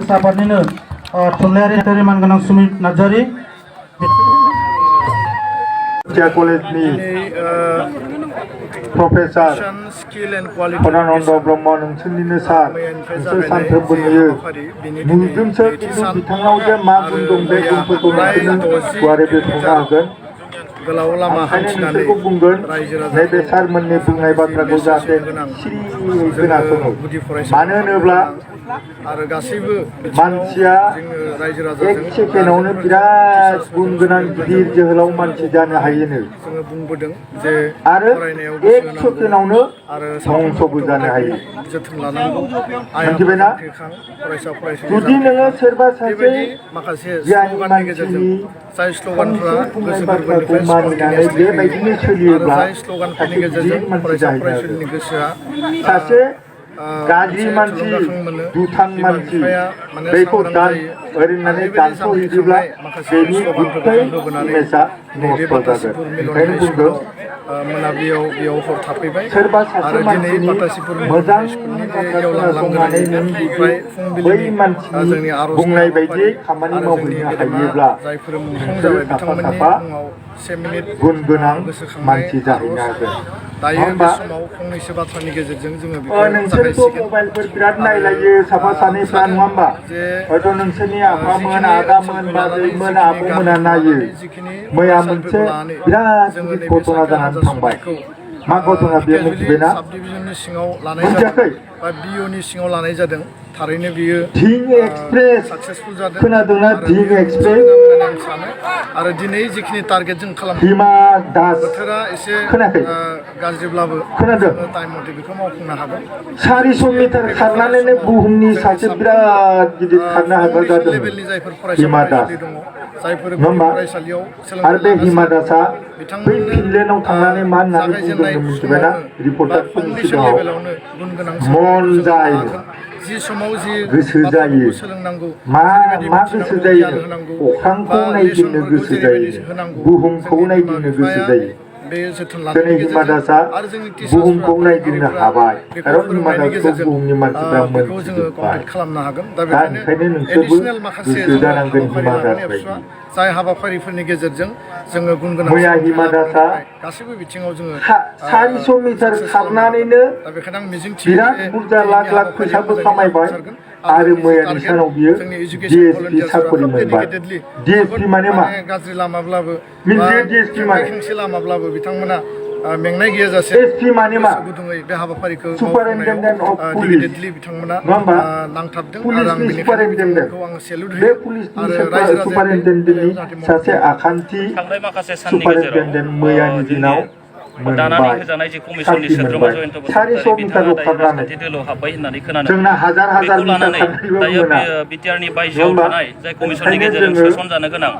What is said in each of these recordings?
साफादनिनो थुनलायारि धोरोमान गोनां सुमित नार्जारि कलेजनि प्रफेसर पदानन्द ब्रह्म नोंसोरनिनो सार नोंसोर सानफ्रोमबो नुयो नुदोंसो खिन्थु बिथांनाव जे मा गुन दं बे गुनफोरखौ नोंसोरनो गुवारै बेखेवना होगोन नोंसोरखौ बुंगोन नैबे सारमोननि बुंनाय बाथ्राखौ जाहाथे सिरियै खोनासङो मानो होनोब्ला मानसिया एक सेकेन्डआवनो बिराद गुन गोनां गिदिर जोहोलाव मानसि जानो हायोनो आरो एक सेकेन्डआवनो धंसबो जानो हायो मिथिबायना जुदि नोङो सोरबा सासे गियानि मानसिनि फंसे बुंनाय बाथ्राखौ मानिनानै बेबायदिनो सोलियोब्ला सासे गिदिर मानसि जाहैनो हागोन सासे गाज्रि मानसि दुथां मानसि बेखौ दान ओरैनानै दानस'हैयोब्ला बेनि गुथाय इमेजआ नस्थ' जागोन ओंखायनो बुंदों सोरबा सासे मानसिनि मोजां बाथ्रा खोनासंनानै नों जुदि बै मानसिनि बुंनाय बायदियै खामानि मावहैनो हायोब्ला नोंसोरो साफा साफा गुन गोनां मानसि जाहैनो हागोन होमबा नोंसोरथ' मबाइलफोर बिराद नायलायो साफा सानैफ्रा नङा होमबा हयथ' नोंसोरनि आफामोन आदामोन बाजैमोन आब'मोना नायो मैया मोनसे बिराद गिदिर घटना जानानै थांबाय मा घटना बेयो मिथिबायना मिथियाखै बिअनि सिङाव लानाय जादों थारैनो बियो धिं एक्सप्रेस खोनादोंना धिं एक्सप्रेस आरो दिनै जिखिनि टारगेट जों खालामदों हिमा दास बोथोरा एसे खोनायाखै गाज्रिब्लाबो खोनादों टाइम मथे बेखौ मावफुंनो हागोन 400 मिटार खारनानैनो बुहुमनि सासे बिराद गिदिर खारनो हाग्रा जादों लेभेलनि जायफोर हिमा दास फरायसाफोर दङ जायफोर आरो फरायसालियाव बे हिमा दासआ बै फिनलेन्डआव थांनानै मा होननानै बुंदोंमोन मिथिबायना रिपर्टारफोरनि सिगाङाव मन जायो जि समाव जि गोसो जायो मा गोसो जायो अख्रांखौ नायदिंनो गोसो जायो बुहुमखौ नायदिंनो गोसो जायो दिनै हिमा दासआ बुहुमखौ नायदिंनो हाबाय खारन हिमा दासखौ बुहुमनि मानसिफ्रा मोनथिजोब्बाय दा ओंखायनो नोंसोरबो गोसो जानांगोन हिमा दास बायदि जाय हाबाफारिफोरनि गेजेरजों जोङो गुन गोनां मैया हिमा दासआ गासैबो बिथिङाव जोङो 400 मिटार खारनानैनो बिराद बुरजा लाख लाख फैसाबो खामायबाय आरो मैयानि सानाव बियो DSP साकरि मोनबाय DSP माने मा गाज्रि लामाब्लाबो मिन्थियो DSP माने खेंसे लामाब्लाबो बिथांमोना मेंनाय गैयाजासे SP माने मा गुदुङै बे हाबाफारिखौ सुपारिनटेन्डेन्ट अफ पुलिस बिथांमोना नङा होमबा नांथाबदों पुलिसनि सुपारिनटेन्डेन्ट आं सेलुट बे पुलिसनि सुपारिनटेन्डेन्टनि सासे आखान्थि सुपारिनटेन्डेन्ट मैयानि दिनाव मोनबाय साख्रि मोनबाय 400 मिटारल' खारनानै जोंना हाजार मिटार खारनानैबो मोना बिटिआरनि बायजोआव थानाय जाय कमिसननि गेजेरजों सोसनजानो गोनां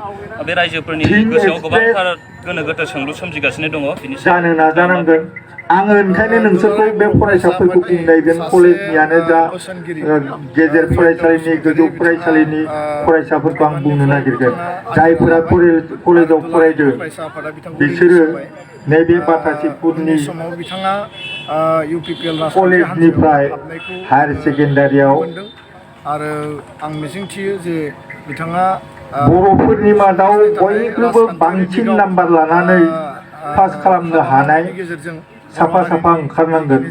बे रायजोफोरनि गोसोआव गोबांथार गोनो गोथो सोंलु सोमजिगासिनो दङ जानो नाजानांगोन आङो ओंखायनो नोंसोरखौ बे फरायसाफोरखौ बुंनायगोन कलेजनियानो जा गेजेर फरायसालिनि गोजौ फरायसालिनि फरायसाफोरखौ आं बुंनो नागिरगोन जायफोरा कलेजाव फरायदों बिसोरो नैबे बाटासिपुरनि कलेजनिफ्राय हायार सेकेन्डारियाव आरो आं मिजिंथियो जे बिथाङा बर'फोरनि मादाव बयनिख्रुइबो बांसिन नाम्बार लानानै पास खालामनो हानाय साफा साफा ओंखारनांगोन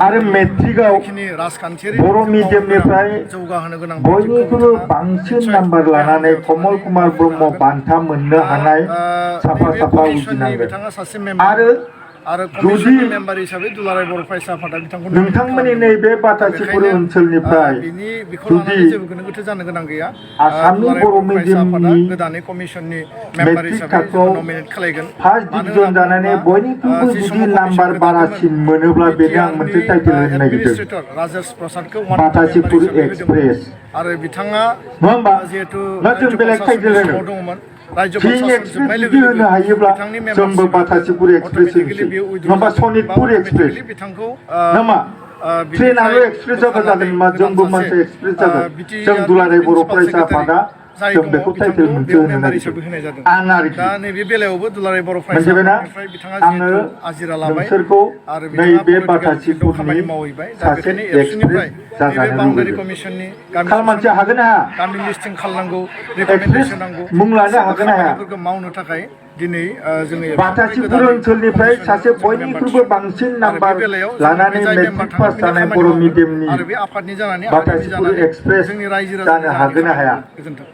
आरो मेट्रिकआव बर' मिडियामनिफ्राय बयनिख्रुइबो बांसिन नाम्बार लानानै कमल कुमार ब्रह्म बान्था मोननो हानाय साफा साफा उजिनांगोन आरो जुदि नोंथांमोननि नैबे बाटासिपुर ओनसोलनिफ्राय जुदि आसामनि बर' मिडियामनि मेट्रिक थाखोआव फार्स्ट डिभिजन जानानै बयनिख्रुइबो जुदि नाम्बार बारासिन मोनोब्ला बेनो आं मोनसे टाइटेल होनो नागिरदों बाटासिपुर एक्सप्रेस आरो बिथाङा नङा होमबा ना जों बेलेग टाइटेल होनो धिं एक्सप्रेस जुदि होनो हायोब्ला जोंबो बाटासिपुर एक्सप्रेस होनोसै नङाबा सनितपुर एक्सप्रेस नामा ट्रेनाल' एक्सप्रेस जाबा जागोन मा जोंबो मोनसे एक्सप्रेस जागोन जों दुलाराय बर' फरायसा आफादा जाय जों दङ बेखौ टाइटेल बिथांखौ मोनसे बेयाव होनो मेम्बार नागिरदों हिसाबै होनाय जादों आं आरोखि दा नैबे बेलायावबो दुलाराय बर' मोनथिबायना फरायसालिनिफ्राय बिथाङा आङो जिहेतु आजिरा लाबाय नोंसोरखौ आरो नैबे बिथाङा बाटासिपुरनि खामानि मावहैबाय दा सासे बेखायनो एबसुनिफ्राय एक्सप्रेस नैबे जाजानो बाउन्डारि लुबैदों कमिसननि खालामनोसो हागोन ना हाया गामि लिस्टिं खालामनांगौ रिकमेन्डेसन नांगौ मुं लानो हागोन ना हाया खामानिफोरखौ मावनो थाखाय दिनै जोङो बाटासिपुर ओनसोलनिफ्राय सासे बयनिख्रुइबो बांसिन नाम्बार लानानै मेट्रिक पास जानाय बर' मिडियामनि आरो बे आफादनि जानानै बाटासिपुर एक्सप्रेस जोंनि रायजो जानो हागोन ना हाया गोजोन्थों